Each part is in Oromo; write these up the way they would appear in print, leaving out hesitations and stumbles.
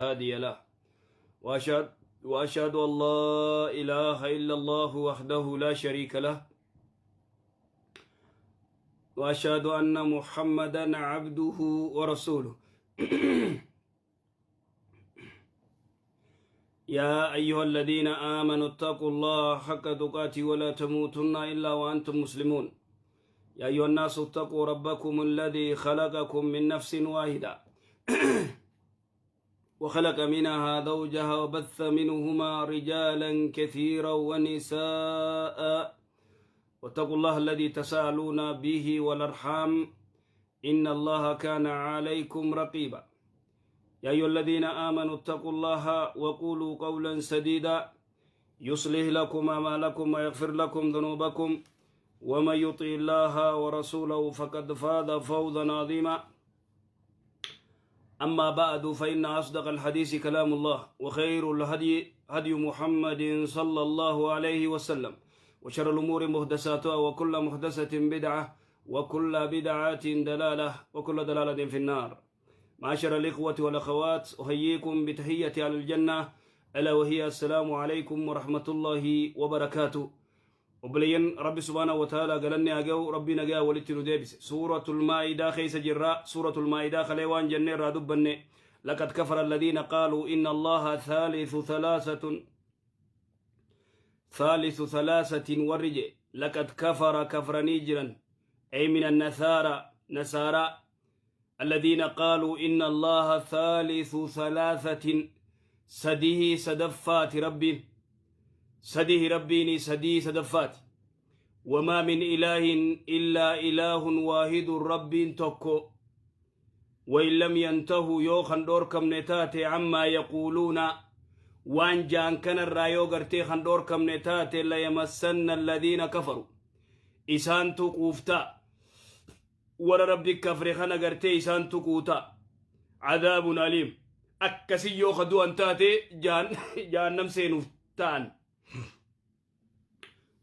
هادي له، وأشهد أن لا إله إلا الله وحده لا شريك له، وأشهد أن محمدا عبده ورسوله. يا أيها الذين آمنوا اتقوا الله حق تقاته ولا تموتن إلا وأنتم مسلمون. يا أيها الناس اتقوا ربكم الذي خلقكم من نفس واحدة وخلق منها زوجها وبث منهما رجالا كثيرا ونساء، واتقوا الله الذي تساءلون به والأرحام إن الله كان عليكم رقيبا. يا أيها الذين آمنوا اتقوا الله وقولوا قولا سديدا يصلح لكم أعمالكم ويغفر لكم ذنوبكم، ومن يطع الله ورسوله فقد فاز فوزا عظيما. أما بعد، فإن أصدق الحديث كلام الله، وخير الهدي هدي محمد صلى الله عليه وسلم، وشر الأمور محدثاتها، وكل محدثة بدعة، وكل بدعة دلالة، وكل دلالة في النار. معاشر الإخوة والأخوات، أحييكم بتحية أهل الجنة، ألا وهي السلام عليكم ورحمة الله وبركاته. Obboleeyyan Rabbi subhaanahu wa ta'ala galanni haa ga'u, Rabbi nagaa walitti nu deebise. Suuratul Maa'idaa keessa jirra. Suuratul Maa'idaa kalee waan jennee irraa dubbanne: لقد كفر الذين قالوا إن الله ثالث ثلاثة، ثالث ثلاثة warri je. لقد كفر kafranii jiran، أي من النصارى، نصارى، الذين قالوا إن الله ثالث ثلاثة، sadihii sadaffaati Rabbiin، sadih Rabbiini sadii sadaffaati. وما من إله إلا إله واحد، Rabbiin tokko. وإن لم ينتهوا، yoo kan dhoorkamne taate، عما يقولون، waan jaan kanarraa yoo gartee kan dhoorkamne taate، ليمسن الذين كفروا، isaan tuquufta warra Rabbi kafre kana gartee isaan tuquuta، عذاب أليم. Akkasi yoo ka du'an taate jahannam seenuuf ta'an.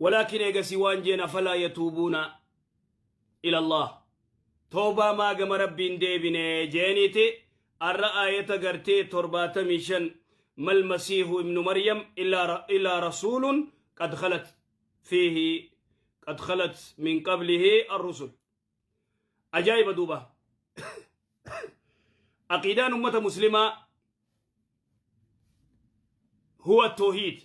ولكن eegasii waan jeen: أفلا يتوبون إلى الله، toobaa maa gama Rabbiin deebine jeeniiti. Arra aayata gartee 75: ما المسيح ابن مريم إلا رسول قد خلت فيه قد خلت من قبله الرسل. Ajaa'iba duuba! Aqiidaan ummata muslimaa هو التوحيد.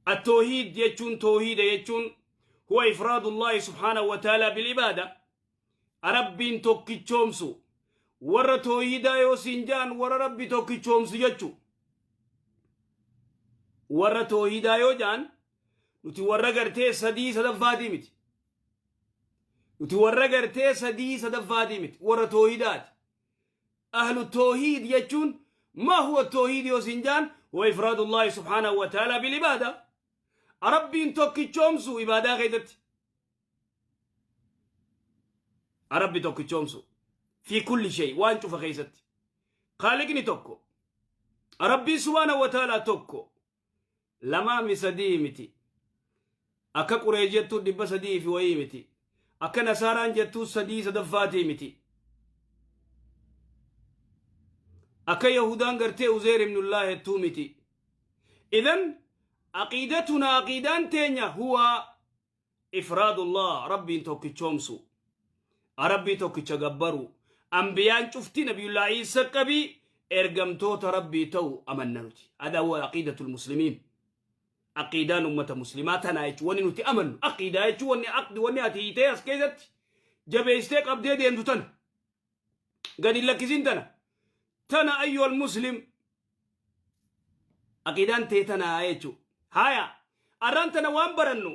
التوحيد jechuun، توحيد jechuun هو إفراد الله سبحانه وتعالى بالعبادة، Rabbiin tokkichoomsu. Warra toohidaa yoo siin jaan, warra Rabbi tokkichoomsu jechu. Warra toohidaa yoo jaan, nuti warra gartee sadii sadaffaatii miti. Nuti warra gartee sadii sadaffaatii miti, warra toohidaati. أهل التوحيد jechuun، ما هو التوحيد yoo siin jaan، هو إفراد الله سبحانه وتعالى بالعبادة، Rabbiin tokkichoomsu ibaadaa keessatti، Rabbi tokkichoomsu في كل شيء، waan cufa keessatti. Khaaliqni tokko، Rabbiin سبحانه وتعالى tokko, lamaa sadii miti. Akka Quree jettuu 300 fi wayii miti. Akka Nasaaraan jettuu sadii sadaffaatii miti. Akka Yahudaan gartee Uzeer ibnullah jettuu miti. إذن عقيدتنا، aqiidaan teenya، هو إفراد الله، Rabbiin tokkichoomsu, Rabbii tokkicha gabbaru, ambiyaan cufti Nabiyullaa Iisa qabii ergamtoota Rabbii ta'u amanna nuti. هذا هو عقيدة المسلمين. Aqiidaan ummata muslimaa tanaa jechuun, wanni nuti amannu aqiidaa jechuun, wanni aqdi, wanni ati hiitee as keessatti jabeessitee qabdee deemtu tana gadi hin lakkisin tana. Tana أيها المسلم, aqiidaan tee tanaa jechuun. Haya, arraan tana waan barannu: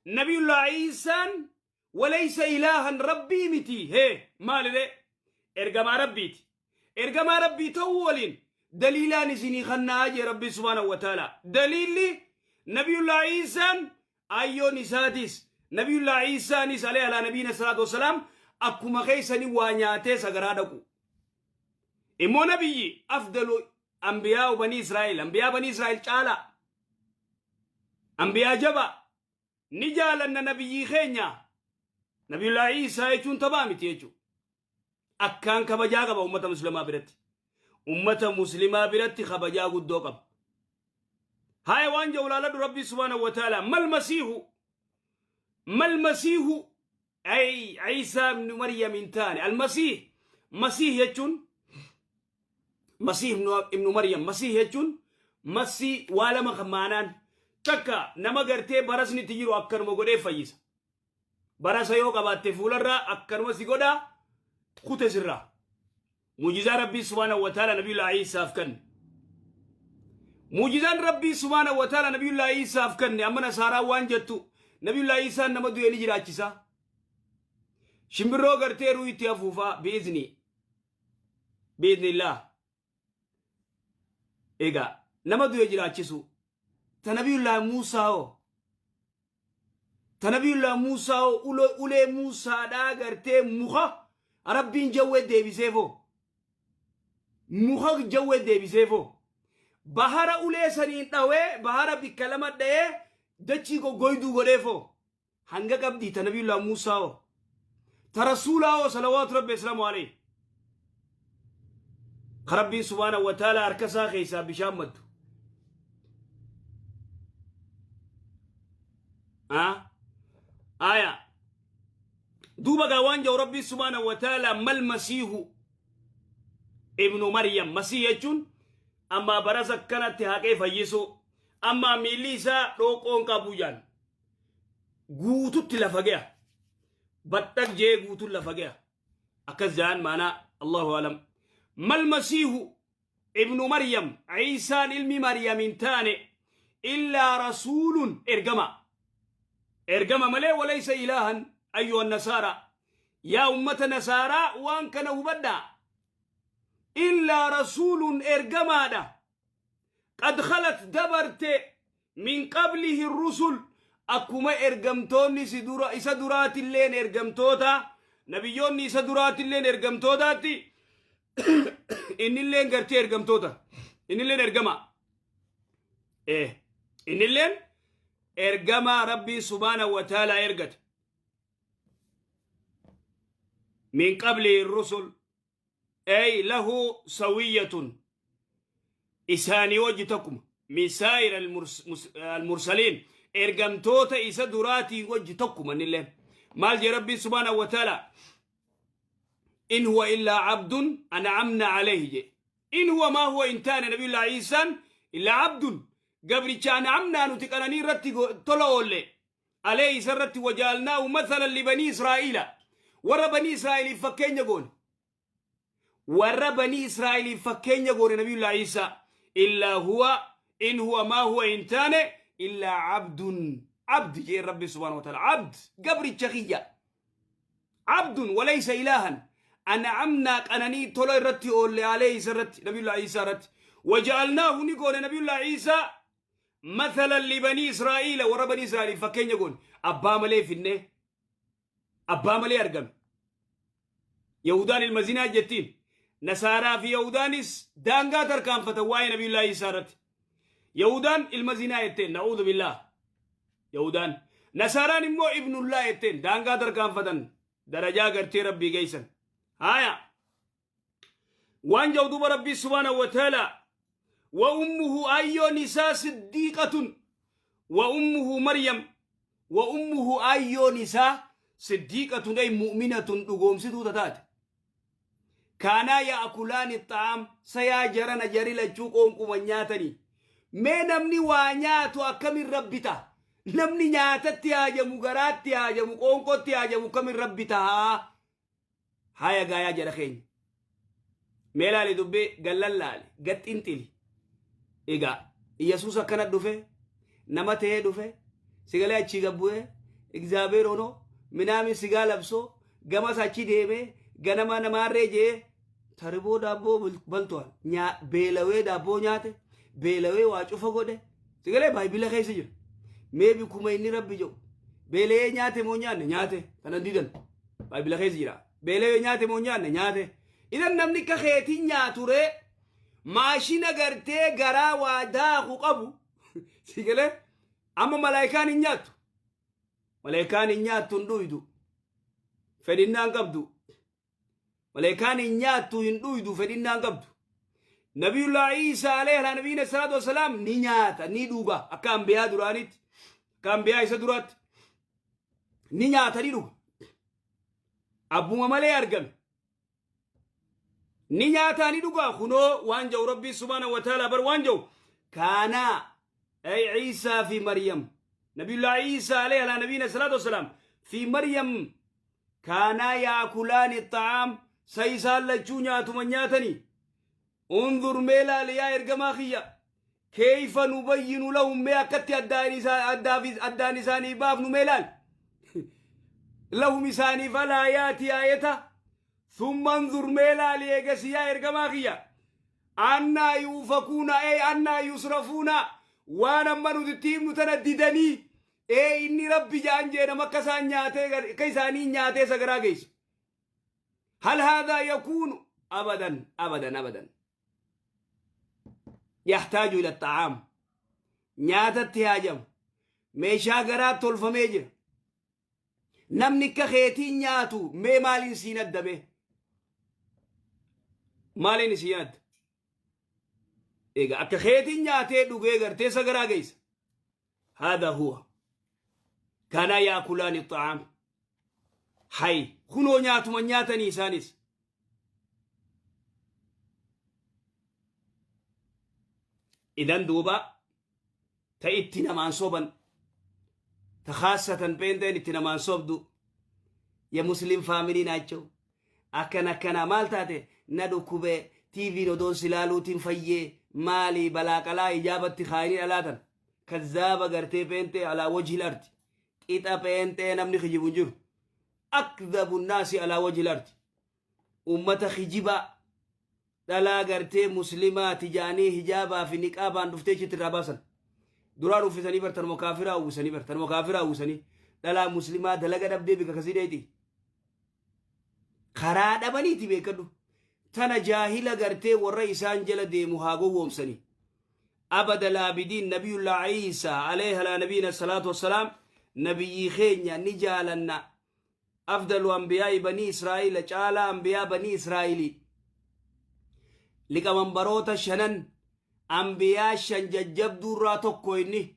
Nabiyullaa Iisaan وليس إلها, Rabbii miti. Hee, maalire? Ergamaa Rabbiiti. Ergamaa Rabbii ta'uu waliin daliilaan isinii kannaa jee Rabbi سبحانه وتعالى. Daliilli Nabiyullaa Iisaan ayyoon isaatis, Nabiyullaa Iisaanis عليه على نبينا الصلاة والسلام akkuma keeysanii waa nyaatee sagaraa dhaqu. Immoo nabiyyi أفضل أنبياء بني إسرائيل, ambiyaa Banii Israa'el caalaa, ambiyaa jaba ni jaalanna. Nabiyyii keenya Nabiyullaa Iisaa jechuun taphaa miti jechuudha. Akkaan kabajaa qaba ummata muslimaa biratti. Ummata muslimaa biratti kabajaa guddoo qaba. Haya, waan jedhu ilaaladhu. Rabbii subhaanahu wa ta'ala, mal masiihu, mal masiihu ay Ciisaa ibnu Maryam hin taane. Almasiih, masiih jechuun masiih ibnu Maryam, masiih jechuun masii waa lama kan maanaan takka nama gartee barasni itti jiru akkanuma godhee fayyisa. Barasa yoo qabaatte fuularraa akkanuma si godhaa kute sirraa. Muujizaa Rabbii subhaanahu wa ta'ala Nabiyullaa Iisaaf kenne. Muujizaan Rabbii subhaanahu wa ta'ala Nabiyullaa Iisaaf kenne, amma Nasaaraa waan jettu, Nabiyullaa Iisaan nama du'e ni jiraachisa. Shimbirroo gartee ruu itti afuufaa bi'izni. Bi'iznillah. Egaa nama du'e jiraachisu. Ta Nabiyullaa Muusaa hoo? Ta Nabiyullaa Muusaa hoo? Ulee Muusaadhaa gartee muka Rabbiin jawwee deebiseefoo? Muka jawwee deebiseefoo? Bahara ulee saniin dhawee bahara bikka lama dha'ee dachii goggoyduu godheefoo? Hanga qabdii ta Nabiyullaa Muusaa hoo? Ta Rasuulaa hoo, salawaatu Rabbi islaamu alayhi? Ka Rabbiin subhaanahu wa ta'ala harka isaa keessaa bishaan maddu. Aya. Duuba gaa waan jedhu Rabbiin subhaanahu wa ta'ala, mal masiihu ibnu Maryam. Masiih jechuun amma barasa akkanatti haqee fayyisu, amma miilli isaa dhooqoon qabu jaan. Guututti lafa gaya. Baxxaq jee guutuun lafa gaya. Akkas jaan maanaa, Allahu alam. Mal masiihu ibnu Maryam, Ciisaan ilmi Maryam hin taane, illaa rasuulun, ergama. Ergama malee, walaysa ilaahan. Ayyuha nasaara, yaa ummata nasaaraa, waan kana hubadhaa. Illaa rasuulun, ergamaadha. Qad khalat, dabarte, min qablihi rusul, akkuma ergamtoonni si dura isa duraatilleen ergamtoota, nabiyyoonni isa duraatilleen ergamtootaatti, innilleen gartee ergamtoota, innilleen ergama. Innilleen ergamaa Rabbiin subhaanahu wa ta'ala ergate. Min qablihi rusul ay lahu sawiyatun, isaanii wajji tokkuma, min saa'ir almursaliin, ergamtoota isa duraatii wajji tokkuma innilleen. Maal jee Rabbiin subhaanahu wa ta'ala? In huwa illaa abdun an'amna alayhi je. In huwa, maa huwa, in taane Nabiyullah Iisaan, illaa abdun, gabricha, an'amnaa, nuti qananii irratti tola oolle, alayhi, isa irratti, wajaalnaahu mathalan libanii Israa'iila, warra banii Israa'eliif fakkeenya goone, warra banii Israa'eliif fakkeenya goone Nabiyullah Iisaa. Illaa huwa, in huwa, maa huwa, hin taane, illaa abdun, abd jee Rabbi subhaanahu wa ta'ala, abd, gabricha kiyya, abdun walaysa ilaahan, an'amnaa, qananii tola irratti oolle, alayhi, isa irratti, Nabiyullah Iisaa irratti, waja'alnaahu, ni goone Nabiyullah Iisaa, mathalan libanii Israa'iila, warra banii Israa'eliif fakkeenya goone. Abbaa malee finnee, abbaa malee argame. Yahudaan ilma zinaa jettiin. Nasaaraa fi Yahudaanis daangaa tarkaanfatan waa'ee Nabiyullaa Iisaa irratti. Yahudaan ilma zinaa jetteen, na'uudhu billaah. Yahudaan. Nasaaraan immoo ibnullaa jetteen, daangaa tarkaanfatan, darajaa gartee Rabbii geessan. Haaya. Waan jedhu duuba Rabbii subhaanahu wa ta'ala, wa ummuhu, ayyoon isaa, siddiiqatun, wa ummuhu Maryam, wa ummuhu, ayyoon isaa, siddiiqatun ay mu'minatun, dhugoomsituu tataate. Kaanaa ya'kulaani xa'aam, sayaa jarana jari lachuu qoonquma nyaatanii. Mee namni waa nyaatu akkamin Rabbi ta'a? Namni nyaatatti haajamu, garaatti haajamu, qoonqotti haajamu akkamin Rabbi ta'a? Haya gaayaa jara keenya. Mee laali dubbii gallan laali gaxxinxili. Egaa Yesuus akkana dhufe, nama ta'ee dhufe, sigalee achii gabbu'ee Egzaabeer hono minaamin sigaa labsoo gamas achi deemee ganama namaarree jee tariboo daabboo baltuwaan beelawee daabboo nyaate, beelawee waa cufa godhe, sigalee baayibila keessa jira. Mee bikkuma inni Rabbi jedhu beelawee nyaate moo nyaanne? Nyaate kanan didan baayibila keessa jira. Beelawee nyaate moo nyaanne? Nyaate. Idan namni akka keetiin nyaaturee maashina gartee garaa waa daaku qabu, sigalee amma malaayikaan hin nyaattu. Malaayikaan hin nyaattu, hin dhuydu. Fedhinnaan qabdu. Malaayikaan hin nyaattu, hin dhuydu, fedhinnaan qabdu. Nabiyullaa Iisaa alayhi alaa nabiyyiina salaatu wassalaam ni nyaata, ni dhuga, akka ambiyaa duraanitti, akka ambiyaa isa duraatti ni nyaata, ni dhuga. Abbuma malee argame. Ni nyaataa, ni dhugaa. Kunoo waan jedhu Rabbii subhaanahu wa ta'ala bar waan jedhu: kaanaa, ay Iisaa fi Maryam, Nabiyullaa Iisaa alayhi alaa nabiyyiina salaatu wassalaam fi Maryam, kaanaa yaakulaani xa'aam, sa isaan lachuu nyaatuma nyaatanii. Unzur, mee laali yaa ergamaa kiyya, keeyfa nubayyinu lahum, mee akkatti addaan isaanii baafnu mee laali, lahum isaaniif, alaayaati aayata. Thumma anzur, mee laali eegasi yaa ergamaa kiyya, annaa yuufakuuna, ey annaa yusrafuuna, waan amma nuti itti himnu tana didanii ee inni Rabbi ja'an jeenam, akka isaan nyaatee, akka isaanii nyaatee sagaraa geessu. Hal haadhaa yakuunu? Abadan, abadan, abadan. Yaxtaaju ila xa'aam, nyaatatti haajamu, meeshaa garaa tolfamee jira. Namni akka keetiin nyaatu mee maaliin siin adda? Mee maaliin isin adda? Egaa akka keetiin nyaatee dhugee gartee sagaraa geessa. Haadha huwa kaanaa yaakulaani xa'aam. Hay, kunoo nyaatuma nyaatanii isaanis. Idan duuba ta itti namaan soban, ta khaasatan pheenxeen itti namaan sobdu, ya Muslim family ናቸው, akkana akkana, maal taate, na dhukkube, TVn odoon si laaluutiin fayyee, maali balaaqalaa hijaabatti kaayanii dhalaatan kazzaaba gartee pheenxee alaa wajhil ardi. Qixa pheenxee namni kijibu hin jiru. Akdhabu naasi alaa wajhil ardi, ummata kijibaa. Dhalaa gartee Muslimaati ja'anii hijaabaa fi niqaabaan dhuftee achitti irraa baasan. Duraan uffisanii bar, tanuma kaafiraa uwwisanii bar, tanuma kaafiraa uwwisanii dhalaa Muslimaa dalaga dhabdee bika kasii dheeti. Karaa dhabaniiti beekadhu. Tana jaahila gartee warra isaan jala deemu haa gowwoomsanii. Abada laabidiin Nabiyullaa Iisaa alayhi alaa nabiyina salaatu wassalaam, nabiyyii keenya ni jaalanna. Afdalu ambiyaa'i banii Israa'iila, caalaa ambiyaa banii Israa'iilii, liqamanbaroota shanan, ambiyaa shan jajjabduurraa tokko. Inni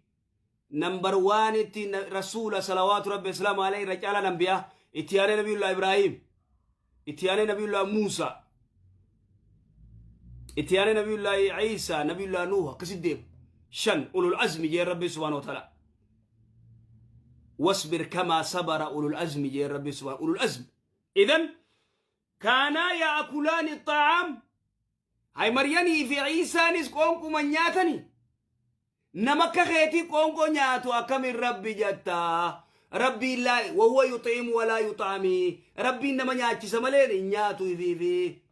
number oneitti rasuula salawaatu rabbi islaamu alayhi irra caalaan ambiyaa. Itti aanee Nabiyullah Ibraahim, itti aanee Nabiyullah Muusa, itti aanee Nabiyullah Iisaa, Nabiyullah Nuuh, akkasit deema. Shan ulul azmi jeen Rabbi subhaanahu wa ta'ala. Wasbir kamaa sabara ulul azmi jeen Rabbi subhaanahu ulul azmi. Idan kaanaa yaakulaani xaa'aam. Hay, Maryamii fi Iisaanis qoonquma nyaatanii. Nama akka keetii qoonqoo nyaatu akkamiin Rabbi jettaa? Rabbiin laa wahuwa yuxiimu walaa yuxaamii. Rabbiin nama nyaachisa malee hin nyaatu ifiifi.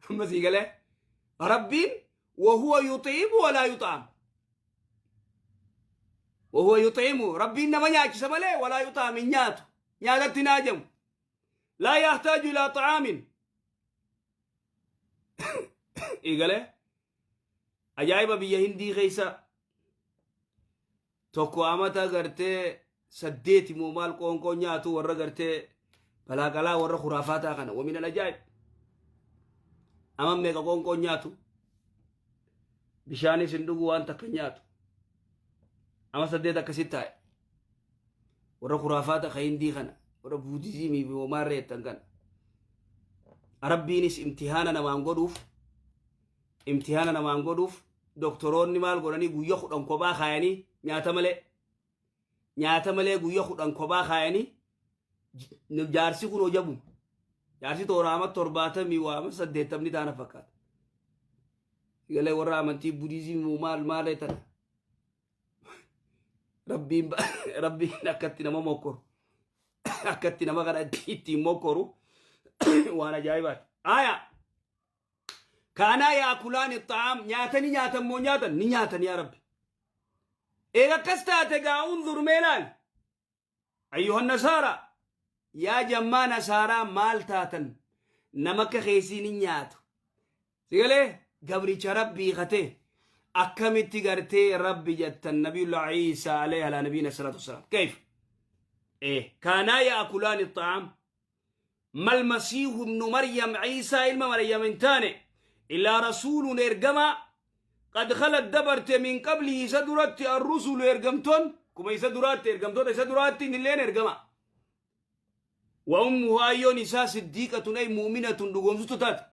Amma sii galee? Rabbiin wahuwa yuxiimu walaa yuxaam. Wahuwa yuxiimu, Rabbiin nama nyaachisa malee, walaa yuxaam, hin nyaatu. Nyaatatti hin haajamu. Laa yahtaaju ilaa xa'aamin. Eegalee ajaa'iba, biyya Hindii keessa tokko amata gartee 8 moo maal qoonqoo nyaatu, warra gartee balaaqalaa, warra khuraafaataa kana. Wamin ajaa'ib, ama meeqa qoonqoo nyaatu, bishaanis hin dhugu, waan takka nyaatu, ama 8 akkasit taa'e. Warra khuraafaata ka Hindii kana, warra Buudizimii fi homaarra jettan kana. Rabbiinis imtihaana namaan godhuuf, imtihaana namaan godhuuf, doktoroonni maal godhanii, guyya 10 kophaa kaayanii, nyaata malee, nyaata malee guyya 10 kophaa kaayanii. Jaarsi kun hojabuma jaarsi toora ama 70 waa ama 80 taana fakkaata galee. Warra amantii Budiizimii maal maal tana, Rabbiin akkatti nama mokkoru, akkatti nama kana ittiin mokkoru waan ajaa'ibaati. Aya. Kaanaa yaakulaani xa'aam, nyaatanii, nyaatan moo nyaatan ni nyaatan yaa Rabbi. Eega akkas taate gaa, unzur, mee laal. Ayyuhan nasaara, yaa jammaa nasaaraa, maal taatan? Nama akka keessii ni nyaatu. Sigalee gabricha Rabbii katee akkamitti gartee Rabbi jettan Nabiyullah Iisaa alayhi alaa nabiyina salaatu wassalaam? Kayf? Kaanaa yaakulaani xa'aam. Mal masiihu ibnu Maryam, Iisaa ilma Maryam hin taane. Illaa rasuulun ergamaa qad khalat dabarte min qablihi isa duratti arrusulu ergamtoon kuma isa duraatti ergamtoota isa duraatti innilleen ergama. Wa ummuhu ayyoon isaa siddiiqatun ay mu'minatun dhugoomsitu taate.